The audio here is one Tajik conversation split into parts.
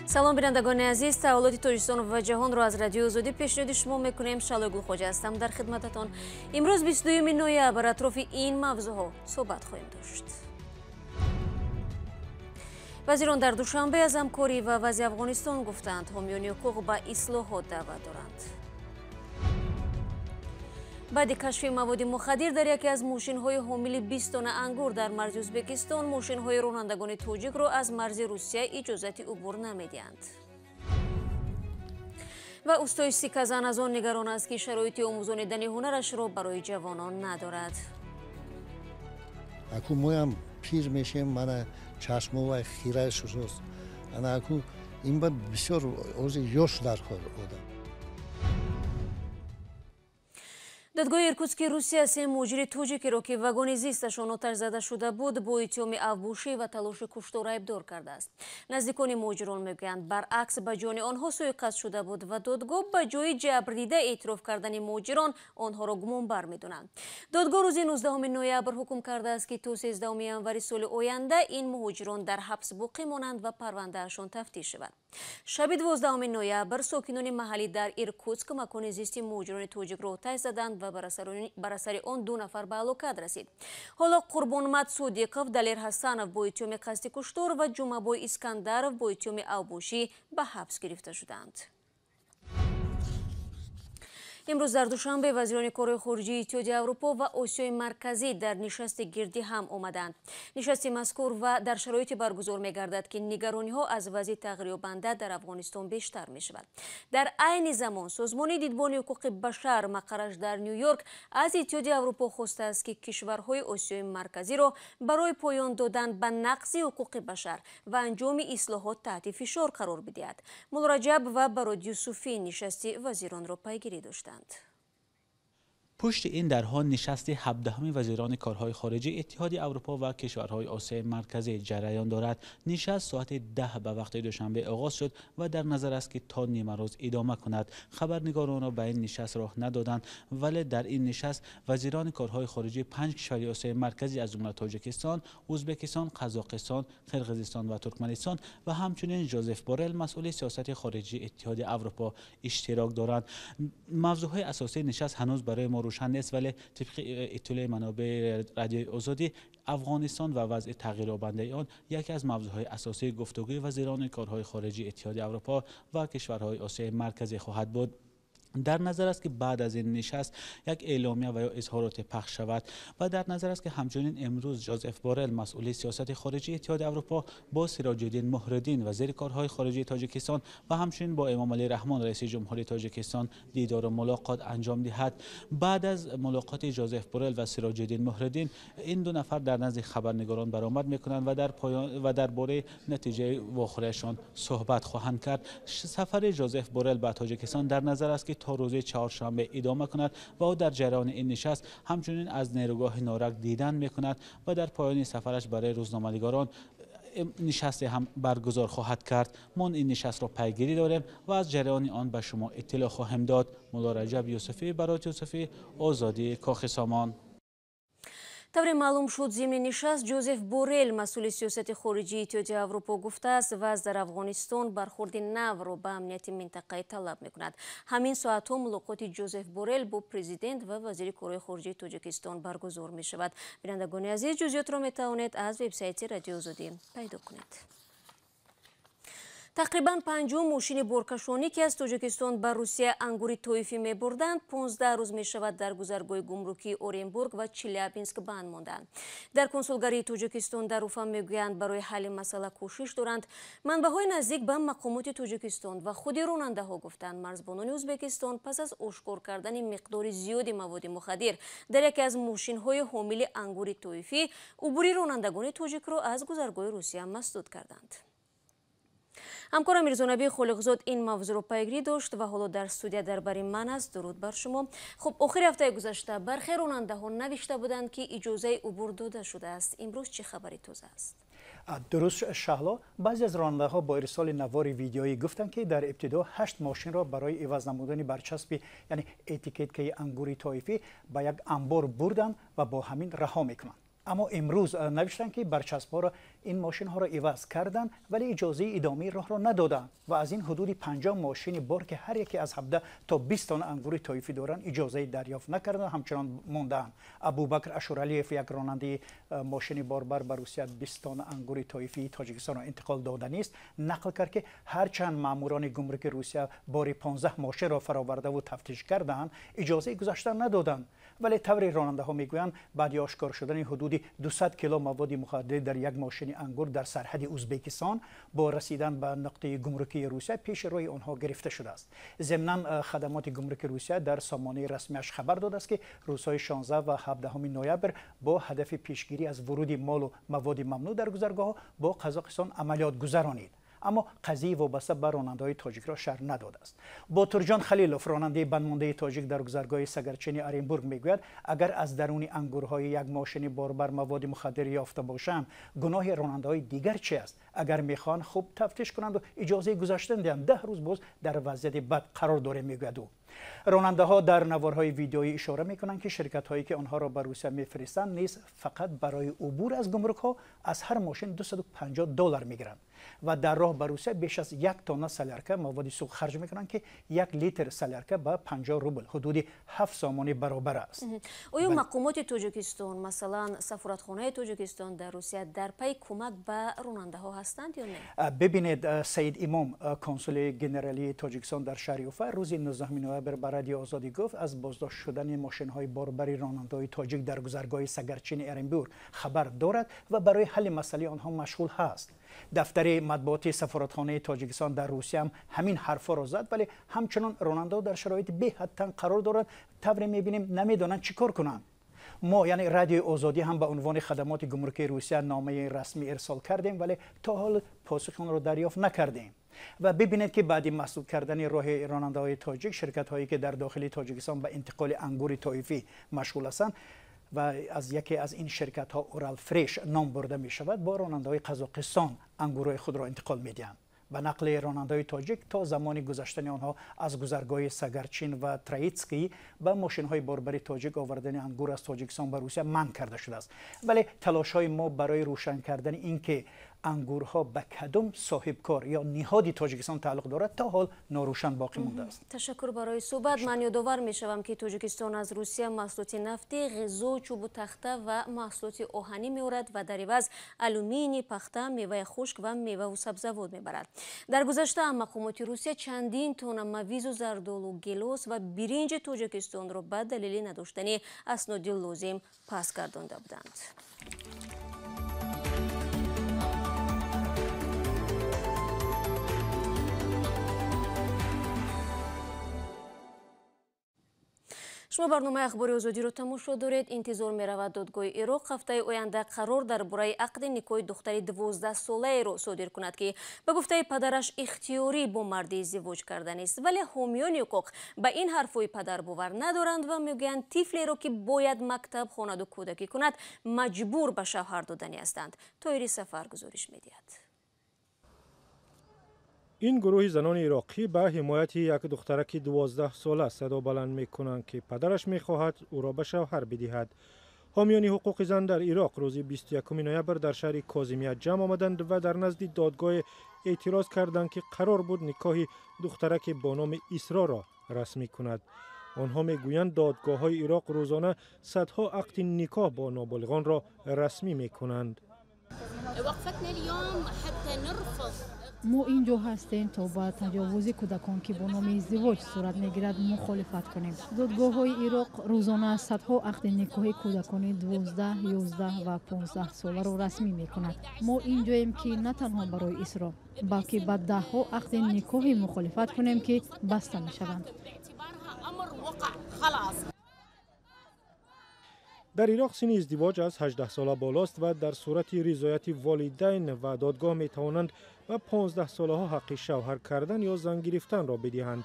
Салом, бинандагони азиз. Таҳаввулоти Тоҷикистон ва ҷаҳонро аз Радиои Озодӣ пешниҳоди шумо мекунем. Шалои Гулхоҷа ҳастам дар хидмататон. Имрӯз 22 ноябр атрофи ин мавзӯъҳо суҳбат хоҳем дошт. Вазирон дар Душанбе аз ҳамкорӣ ва вазъи Афғонистон гуфтанд. Ҳомиёни ҳуқуқ ба ислоҳот даъват доранд. Баъди кашфи маводи мухаддир дар яке аз мошинҳои ҳомили 20 тонна ангур дар марзи Ӯзбекистон, мошинҳои ронандагони тоҷикро аз марзи Русия иҷозати убур намедиҳанд. Ва устои сикказан аз он нигарон аст, ки шароити омӯзонидани ҳунарашро барои ҷавонон надорад. Аку моям пир мешем, мана чашмо вай хира шудааст. Ана аку ин ба бисёр ози ёш дар кор одам. Додгоҳи Иркутски Русия се муҳоҷири тоҷикиро, ки вагони зисташон оташ зада шуда буд, бо иттиҳоми авбошӣ ва талоши куштор айбдор кардааст. Наздикони муҳоҷирон мегӯянд, баръакс, ба ҷони онҳо сӯиқасд шуда буд ва додгоҳ ба ҷои ҷабрдида эътироф кардани муҳоҷирон онҳоро гумонбар медонанд. Додгоҳ рӯзи 19 ноябр ҳукм кардааст, ки то 13 январи соли оянда ин муҳоҷирон дар ҳабс боқӣ монанд ва парвандаашон тафтиш шавад. Шаби 12 ноябр сокинони маҳаллӣ дар Иркутск макони зисти муҳоҷирони тоҷикро оташ заданд ва бар асари он 2 нафар ба ҳалокат расид. Ҳоло Қурбонмад Содиқов, Далер Ҳасанов бо иттиҳоми қасди куштор ва Ҷумъабой Искандаров бо иттиҳоми авбошӣ ба ҳабс гирифта шуданд. Имрӯз дар Душанбе вазирони корҳои хориҷии Иттиҳоди Аврупо ва Осиёи Марказӣ дар нишасти гирди ҳам омаданд. Нишасти мазкур ва дар шароите баргузор мегардад, ки нигарониҳо аз вазъи тағйирёбанда дар Афғонистон бештар мешавад. Дар айни замон созмони дидбони ҳуқуқи башар мақарраш дар Ню-Йорк аз Иттиҳоди Аврупо хостааст, ки кишварҳои Осиёи Марказиро барои поён додан ба нақзи ҳуқуқи башар ва анҷоми ислоҳот таҳти фишор қарор бидиҳад. Муллораҷаб ва Барод Юсуфӣ нишасти вазиронро пайгирӣ доштанд. Пушти ин дарҳо нишасти 17-ми вазирони корҳои хориҷии Иттиҳоди Аврупо ва кишварҳои Осиёи Марказӣ ҷараён дорад. Нишаст соати 10 ба вақти Душанбе оғоз шуд ва дар назар аст, ки то нимарӯз идома кунад. Хабарнигоронро ба ин нишаст роҳ надоданд, вале дар ин нишаст вазирони корҳои хориҷии 5 кишвари Осиёи Марказӣ аз ҷумла Тоҷикистон, Ӯзбекистон, Қазоқистон, Қирғизистон ва Туркманистон ва ҳамчунин Жозеф Борел, масъули сиёсати хориҷии Иттиҳоди Аврупо иштирок доранд. Мавзӯъҳои асосии нишаст ҳанӯз барои мо рӯшан нест, вале тибқи иттилои манобеи Радиои Озодӣ, Афғонистон ва вазъи тағйирёбандаи он яке аз мавзӯъҳои асосии гуфтугӯи вазирони корҳои хориҷии Иттиҳоди Аврупо ва кишварҳои Осиёи Марказӣ хоҳад буд. Дар назар аст, ки баъд аз ин нишаст як эъломия ва ё изҳороте пахш шавад ва дар назар аст, ки ҳамчунин имрӯз Жозеф Борел, масъули сиёсати хориҷии Иттиҳоди Аврупо, бо Сироҷиддин Муҳриддин, вазири корҳои хориҷии Тоҷикистон ва ҳамчунин бо Эмомалӣ Раҳмон, раиси ҷумҳурии Тоҷикистон, дидору мулоқот анҷом диҳад. Баъд аз мулоқоти Жозеф Борел ва Сироҷиддин Муҳриддин, ин ду нафар дар назди хабарнигорон баромад мекунанд ва дар поён ва дар бораи натиҷаи вохӯриашон суҳбат хоҳанд кард. Сафари Жозеф Борел ба Тоҷикистон дар назар аст, ки то рӯзи чоршанбе идома кунад ва ӯ дар ҷараёни ин нишаст ҳамчунин аз нерӯгоҳи Норак дидан мекунад ва дар поёни сафараш барои рӯзноманигорон нишасте ҳам баргузор хоҳад кард. Мо ин нишастро пайгирӣ дорем ва аз ҷараёни он ба шумо иттилоъ хоҳем дод. Муллораҷаб Юсуфӣ, Барот Юсуфӣ, Озодӣ, Кохи Сомон. Тавре маълум шуд, зимни нишаст Жозеф Борел, масъули сиёсати хориҷии Иттиҳоди Аврупо, гуфтааст, вазъ дар Афғонистон бархурди навро ба амнияти минтақаӣ талаб мекунад. Ҳамин соатҳо мулоқоти Жозеф Борел бо президент ва вазири корҳои хориҷии Тоҷикистон баргузор мешавад. Бинандагони азиз, ҷузъиётро метавонед аз вебсайти Радиои Озодӣ пайдо кунед. Тақрибан 50 мошини боркашонӣ, ки аз Тоҷикистон ба Русия ангури тоифӣ мебурданд, 15 рӯз мешавад дар гузаргоҳи гумрукии Оренбург ва Челябинск банд монданд. Дар консулгарии Тоҷикистон дар Уфа мегӯянд, барои ҳалли масъала кӯшиш доранд. Манбаъҳои наздик ба мақомоти Тоҷикистон ва худи ронандаҳо гуфтанд, марзбонони Ӯзбекистон пас аз ошкор кардани миқдори зиёди маводи мухаддир дар яке аз мошинҳои ҳомили ангури тоифӣ, убури ронандагони тоҷикро аз гузаргоҳи Русия масдуд карданд. Ҳамкорам Мирзонаби Холиқзод ин мавзӯъро пайгирӣ дошт ва ҳоло дар студия дар бари ман аст. Дуруд бар шумо. Хуб, охири ҳафтаи гузашта бархе ронандаҳо навишта буданд, ки иҷозаи убур дода шудааст. Имрӯз чӣ хабари тоза аст? Дуруст, Шаҳло, баъзе аз ронандаҳо бо ирсоли навори видеоӣ гуфтанд, ки дар ибтидо 8 мошинро барои иваз намудани барчаспи, яъне этикеткаи ангури тоифӣ, ба як анбор бурданд ва бо ҳамин раҳо мекунанд. Аммо имрӯз навиштанд, ки барчаспҳоро ин мошинҳоро иваз карданд, вале иҷозаи идомаи роҳро надоданд ва аз ин ҳудуди 50 мошини бор, ки ҳар яке аз 17 то 20 тонна ангури тоифӣ доранд, иҷозаи дарёфт накарданд, ҳамчунон мондаанд. Абубакр Ашуралиев, як ронандаи мошини борбар ба Русия 20 тонна ангури тоифии Тоҷикистонро интиқол доданист, нақл кард, ки ҳарчанд маъмурони гумруки Русия бори 15 мошинро фаровардаву тафтиш карданд, иҷозаи гузаштан надоданд. Вале таври ронандаҳо мегӯянд, баъди ошкор шудани ҳудуди 200 кило маводи мухаддир дар як мошини ангур дар сарҳади Узбекистон, бо расидан ба нуқтаи гумрукии Русия пеши роҳи онҳо гирифта шудааст. Зимнан хадамоти гумруки Русия дар сомонаи расмиаш хабар додааст, ки рӯзҳои 16 ва 17 ноябр бо ҳадафи пешгирӣ аз вуруди молу маводи мамнӯъ дар гузаргоҳҳо бо Қазоқистон амалиёт гузаронид. Аммо қазияи вобаста ба ронандаҳои тоҷикро шарҳ надодааст. Ботурҷон Халилов, ронандаи бандмондаи тоҷик дар гузаргоҳи Сагарчини Оренбург, мегӯяд, агар аз даруни ангурҳои як мошини борбар маводи мухаддир ёфта бошанд, гуноҳи ронандаҳои дигар чи аст? Агар мехоҳанд, хуб тафтиш кунанду иҷозаи гузаштан диҳанд. 10 рӯз боз дар вазъияти бад қарор дорем, мегӯяд ӯ. Ронандаҳо дар наворҳои видеоӣ ишора мекунанд, ки ширкатҳое, ки онҳоро ба Русия мефиристанд, низ фақат барои убур аз гумрукҳо аз ҳар мошин 250 доллар мегиранд ва дар роҳ ба Русия беш аз 1 тонна солярка маводи сӯхт харҷ мекунанд, ки 1 литр солярка ба 50 рубл, ҳудуди 7 сомонӣ баробар аст. Оё мақомоти Тоҷикистон, масалан сафоратхонаи Тоҷикистон дар Русия, дар пайи кӯмак ба ронандаҳо ҳастанд ё не? Бибинед, Саид Имом, консули генералии Тоҷикистон дар шаҳри Уфа, рӯзи 19 ноябр ба Радиои Озодӣ гуфт, аз боздошт шудани мошинҳои борбари ронандаҳои тоҷик дар гузаргоҳи Сагарчини Оренбург хабар дорад ва барои ҳалли масъалаи онҳо машғул ҳаст. Дафтари матбуоти сафоратхонаи Тоҷикистон дар Русия ҳам ҳамин ҳарфҳоро зад, вале ҳамчунон ронандаҳо дар шароити беҳад танг қарор доранд. Тавре мебинем, намедонанд чӣ кор кунанд. Мо, яъне Радиои Озодӣ, ҳам ба унвони хадамоти гумрукии Русия номаи расмӣ ирсол кардем, вале то ҳол посухи онро дарёфт накардем. Ва бибинед, ки баъди масдуд кардани роҳи ронандаҳои тоҷик, ширкатҳое, ки дар дохили Тоҷикистон ба интиқоли ангури тоифӣ машғул ҳастанд ва аз яке аз ин ширкатҳо Уралфреш ном бурда мешавад, бо ронандаҳои Қазоқистон ангурҳои худро интиқол медиҳанд. Ба нақли ронандаҳои тоҷик, то замони гузаштани онҳо аз гузаргоҳи Сагарчин ва Троитский ба мошинҳои борбари тоҷик овардани ангур аз Тоҷикистон ба Русия манъ карда шудааст. Вале талошҳои мо барои рӯшан кардани ин ки ангурҳо ба кадом соҳибкор ё ниҳоди Тоҷикистон тааллуқ дорад, то ҳол норӯшан боқӣ мондааст. Ташаккур барои суҳбат. Ман ёдовар мешавам, ки Тоҷикистон аз Русия маҳсулоти нафтӣ, ғизо, чӯбу тахта ва маҳсулоти оҳанӣ меорад ва дар иваз алюминий, пахта, меваи хушк ва меваву сабзавот мебарад. Дар гузашта мақомоти Русия чандин тонна мавизу зардолу, гелос ва биринҷи Тоҷикистонро ба далели надоштани асноди лозим пас гардонда буданд. Шумо барномаи Ахбори Озодиро тамошо доред. Интизор меравад, додгоҳи Ироқ ҳафтаи оянда қарор дар бораи ақди никоҳи духтари 12-солаеро содир кунад, ки ба гуфтаи падараш ихтиёрӣ бо марди издивоҷ карданист. Вале ҳомиёни ҳуқуқ ба ин ҳарфҳои падар бовар надоранд ва мегӯянд, тифлеро, ки бояд мактаб хонаду кӯдакӣ кунад, маҷбур ба шавҳар доданӣ ҳастанд. Тоири Сафар гузориш медиҳад. Ин гурӯҳи занони ироқӣ ба ҳимояти як духтараки 12-сола садо баланд мекунанд, ки падараш мехоҳад ӯро ба шавҳар бидиҳад. Ҳомиёни ҳуқуқи зан дар Ироқ рӯзи 21 ноябр дар шаҳри Козимия ҷамъ омаданд ва дар назди додгоҳе эътироз карданд, ки қарор буд никоҳи духтараке бо номи Исроро расмӣ кунад. Онҳо мегӯянд, додгоҳҳои Ироқ рӯзона садҳо ақди никоҳ бо ноболиғонро расмӣ мекунанд. Мо ин ҷо ҳастем, то ба таҷовузи кӯдакон, ки бо номи издивоҷ сурат мегирад, мухолифат кунем. Додгоҳҳои Ироқ рӯзона садҳо ақди никоҳи кӯдакони 12, 11 ва 15 соларо расмӣ мекунад. Мо ин ҷоем, ки на танҳо барои Исро, балки ба даҳҳо ақди никоҳи мухолифат кунем, ки баста мешаванд. Дар Ироқ синни издивоҷ аз 18 сола болост ва дар сурати ризояти волидайн ва додгоҳ метавонанд ба 15 солаҳо ҳаққи шавҳар кардан ё зан гирифтанро бидиҳанд.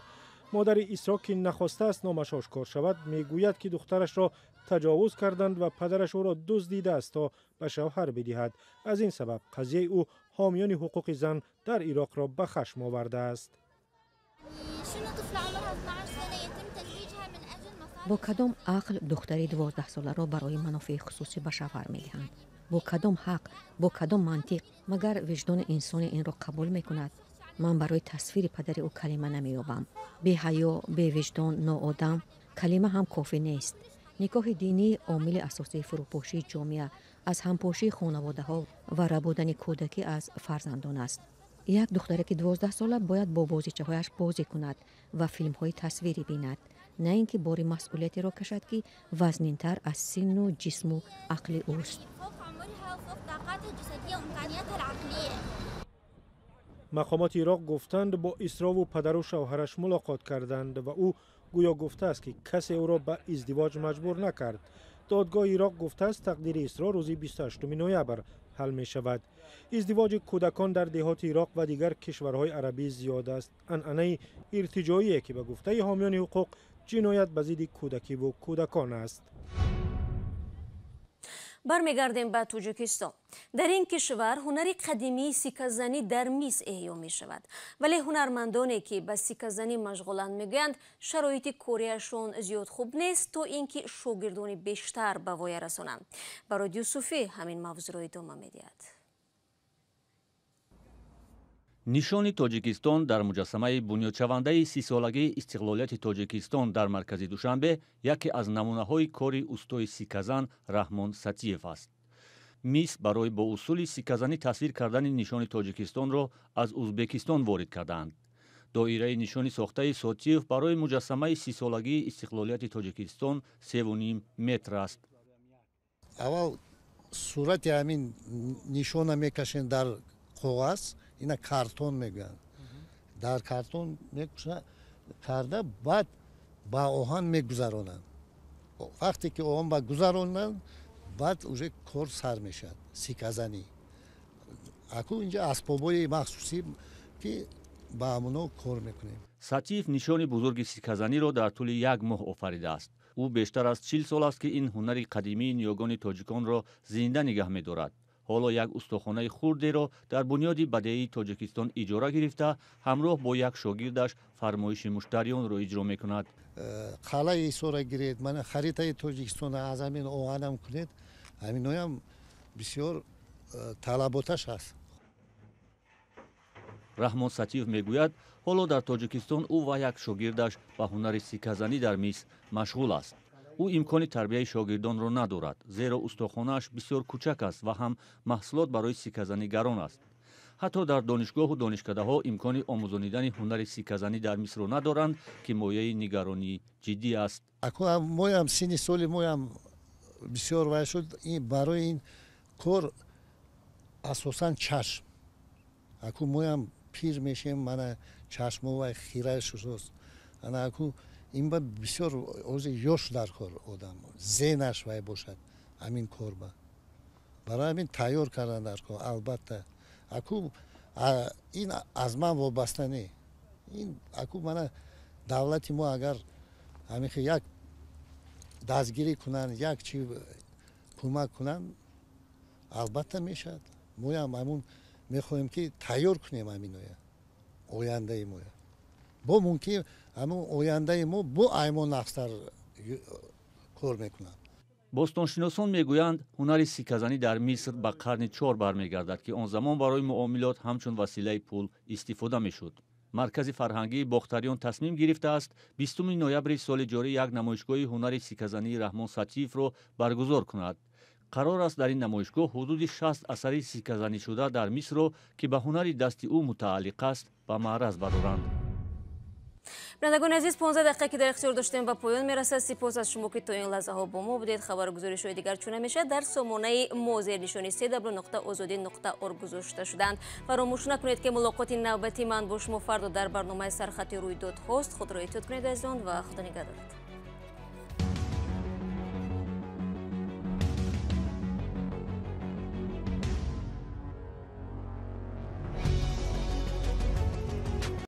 Модари Исро, ки нахостааст номаш ошкор шавад, мегӯяд, ки духтарашро таҷовуз карданд ва падараш ӯро дуздидааст, то ба шавҳар бидиҳад. Аз ин сабаб қазияи ӯ ҳомиёни ҳуқуқи зан дар Ироқро ба хашм овардааст. Бо кадом ақл духтари 12-соларо барои манофеи хусусӣ ба шавҳар медиҳанд? Бо кадом ҳақ, бо кадом мантиқ? Магар виҷдони инсони инро қабул мекунад? Ман барои тасвири падари ӯ калима намеёбам. Беҳаё, бевиҷдон, ноодам калима ҳам кофӣ нест. Никоҳи динӣ омили асосии фурӯпошии ҷомеа, аз ҳампошии хонаводаҳо ва рабудани кӯдакӣ аз фарзандон аст. Як духтараки 12-сола бояд бо бозичаҳояш бозӣ кунад ва филмҳои тасвирӣ бинад, на ин ки бори масъулиятеро кашад, ки вазнинтар аз синну ҷисму ақли ӯст. Мақомоти Ироқ гуфтанд, бо Исрову падару шавҳараш мулоқот карданд ва ӯ гӯё гуфтааст, ки касе ӯро ба издивоҷ маҷбур накард. Додгоҳи Ироқ гуфтааст, тақдири Исро рӯзи 28 ноябр ҳал мешавад. Издивоҷи кӯдакон дар деҳоти Ироқ ва дигар кишварҳои арабӣ зиёд аст. Анъанаи иртиҷоие, ки ба гуфтаи ҳомиёни ҳуқуқ ҷиноят ба зидди кӯдакиву кӯдакон аст. Бармегардем ба Тоҷикистон. Дар ин кишвар ҳунари қадимии сикказанӣ дар мис эҳё мешавад. Вале ҳунармандоне, ки ба сикказанӣ машғуланд, мегӯянд, шароити кориашон зиёд хуб нест, то ин ки шогирдони бештар ба воя расонанд. Барод Юсуфӣ ҳамин мавзӯъро идома медиҳад. Нишони Тоҷикистон дар муҷассамаи бунёдшавандаи 30-солагии истиқлолияти Тоҷикистон дар маркази Душанбе яке аз намунаҳои кори устои сикказан Раҳмон Сатиев аст. Мис барои бо усули сикказанӣ тасвир кардани нишони Тоҷикистонро аз Узбекистон ворид кардаанд. Доираи нишони сохтаи Сотиев барои муҷассамаи 30-солагии истиқлолияти Тоҷикистон 3,5 метр аст. Аввал сурати ҳамин нишона мекашем дар коғаз, ина картон мегӯянд. Дар картон мекушанд карда, баъд ба оҳан мегузаронанд. Вақте ки оҳан ба гузаронанд, баъд уже кор сар мешавад, сикказанӣ. Аку инҷа асбобҳои махсусӣ, ки ба ҳамоно кор мекунем. Сатиев нишони бузурги сикказаниро дар тӯли як моҳ офаридааст. Ӯ бештар аз 40 сол аст, ки ин ҳунари қадимии ниёгони тоҷиконро зинда нигаҳ медорад. Ҳоло як устохонаи хурдеро дар бунёди бадеии Тоҷикистон иҷора гирифта, ҳамроҳ бо як шогирдаш фармоиши муштариёнро иҷро мекунад. Қалаи Исора гиред, мана харитаи Тоҷикистона аз ҳамин оҳанам кунед, ҳаминоям бисёр талаботаш аст. Раҳмон Сатиев мегӯяд, ҳоло дар Тоҷикистон ӯ ва як шогирдаш ба ҳунари сикказанӣ дар мис машғул аст. Ӯ имкони тарбияи шогирдонро надорад, зеро устохонааш бисёр кӯчак аст ва ҳам маҳсулот барои сикказанӣ гарон аст. Ҳатто дар донишгоҳу донишкадаҳо имкони омӯзонидани ҳунари сикказанӣ дар мисро надоранд, ки мояи нигаронии ҷиддӣ аст. Моям синни соли моям бисёр вай шуд. Барои ин кор асосан чашм. Аку моям пир мешем, мана чашмо вай хира шудааст. Ана аку ин ба бисёр ози ёш дар кор одам зенаш вай бошад ҳамин кор ба. Барои ҳамин тайёр кардан дар кор албатта. Аку ин аз ман вобаста не. Ин аку мана давлати мо агар ҳамин як дастгирӣ кунанд, як чи кӯмак кунанд, албатта мешавад. Моям ҳамун мехоҳем, ки тайёр кунем ҳаминоя ояндаи моя. Бо мумкин ҳамун ояндаи мо бо аймон нақстар кор мекунанд. Бостоншиносон мегӯянд, ҳунари сикказанӣ дар Миср ба қарни 4 бармегардад, ки он замон барои муомилот ҳамчун василаи пул истифода мешуд. Маркази фарҳангии Бохтариён тасмим гирифтааст 20 ноябри соли ҷорӣ як намоишгоҳи ҳунари сикказании Раҳмон Сатиевро баргузор кунад. Қарор аст дар ин намоишгоҳ ҳудуди 60 асари сикказанишуда дар Мисрро, ки ба ҳунари дасти ӯ мутааллиқ аст, ба маъраз бароранд. Бинандагони азиз, 15 дақиқа, ки дар ихтиёр доштем, ба поён мерасад. Сипос аз шумо, ки то ин лаҳзаҳо бо мо будед. Хабару гузоришҳои дигар чун ҳамеша дар сомонаи мо зернишони cw.ozodi.org гузошта шуданд. Фаромӯш накунед, ки мулоқоти навбати ман бо шумо фардо дар барномаи сархати рӯйдодҳост. Худро эҳтиёт кунед, азизон, ва Худо нигаҳдорад.